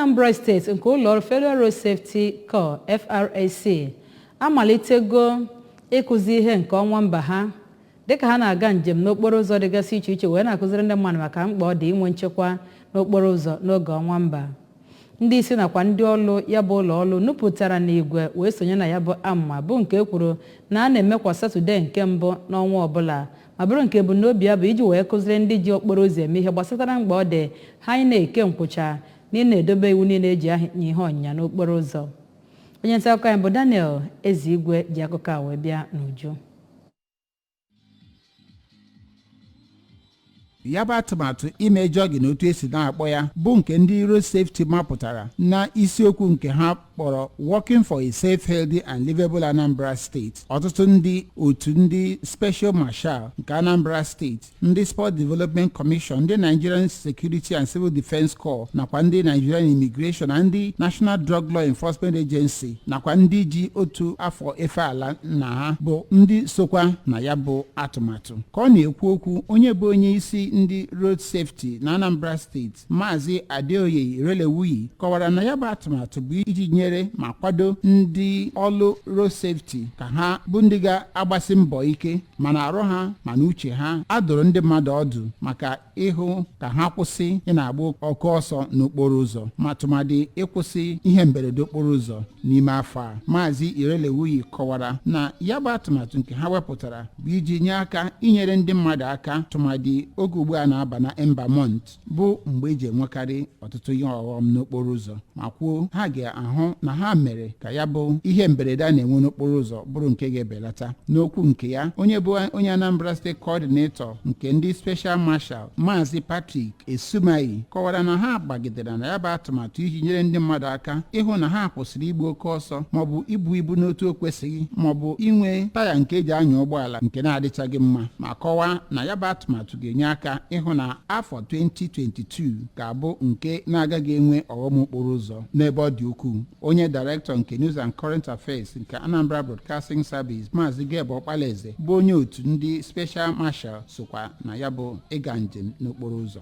Anambra Steeti nke ụlọọrụ Federal Road Safety Corps, FRSC, amalitego ịkụzi ihe nke ọnwa mba ha dịka ha na-aga njem n'okporo ụzọ dịgasị iche iche wee na-akụziri ndị mmadụ maka mkpa ọ dị inwe nchekwa n'okporo ụzọ n'oge ọnwa mba. Ndị isi nakwa ndị ọlụ ya bụ ụlọ ọlụ nupụtara n'igwe wee sonye na ya bụ amụma, bụ nke e kwuru na a na-eme kwa Satọde nke mbụ n'ọnwa ọbụla, ma bụrụ nke ebumnobi ya bụ iji wee kụziri ndị ji okporo ụzọ eme ihe gbasatara mkpa ọ dị ha ị na-eke nkwụcha na ị na-edobe iwu niile eji anya ihe ọnyịnya n'okporo ụzọ. Onye nta akụkọ anyị bụ Daniel Ezeigwe ji akụkọ a wee bịa n'uju. Ya bụ atụmatụ ime jogging, otu esi na-akpọ ya, bụ nke ndị road safety mapụtara na isiokwu nke ha kpọrọ "Working for a Safe, Healthy and Livable Anambra State". Ọtụtụ ndị otu ndị Special Marshal nke Anambra Steeti, ndị Sport Development Commission, ndị Nigerian Security and Civil Defence Corps, nakwa ndị Nigerian Immigration na ndị National Drug Law Enforcement Agency, nakwa ndị ji otu afọ efe ala nna ha, bụ ndị sokwa na ya bụ atụmatụ. Ka ọ na-ekwu okwu, onye bụ onye isi ndị road safety na Anambra Steeti, Maazị Adeoye Irelewuyi, kọwara na ya bụ atụmatụ bụ iji nyere ma kwado ndị ọlụ road safety ka ha bụ ndị ga-agbasi mbọ ike ma na arụ ha ma na uche ha. A dụrụ ndị mmadụ ọdụ maka ịhụ ka ha kwụsị ị na-agba oke ọsọ n'okporo ụzọ, ma tụmadị ịkwụsị ihe mberede okporo ụzọ n'ime afọ a. Maazị Irelewuyi kọwara na ya bụ atụmatụ nke ha wepụtara bụ iji nye aka inyere ndị mmadụ aka, tụmadị oge ugbu a na-aba na Ember Month, bụ mgbe eji enwekarị ọtụtụ ihe ọghọm n'okporo ụzọ, ma kwuo ha ga-ahụ na ha mere ka ya bụ ihe mberede a na-enwe n'okporo ụzọ bụrụ nke ga-ebelata. N'okwu nke ya, onye bụ onye Anambra State Coordinator nke ndị Special Marshal, Maazị Patrick Esumayi, kọwara na ha gbagidere na ya bụ atụmatụ iji nyere ndị mmadụ aka ịhụ na ha kwụsịrị igbu oke ọsọ, maọbụ ibu ibu n'otu o kwesịghị, maọbụ inwe taya nke eji anya ụgbọala nke na-adịchaghị mma, ma kọwaa na ya bụ atụmatụ ga-enye aka ịhụ na afọ 2022 ga-abụ nke na-agaghị enwe ọghọm okporo ụzọ n'ebe ọ dị ukwuu. Onye director nke News and Current Affairs nke Anambra Broadcasting Service, Maazị Gabe Ọkpalaeze, bụ onye otu ndị Special Marshal, sokwa na ya bụ ịga njem n'okporo ụzọ.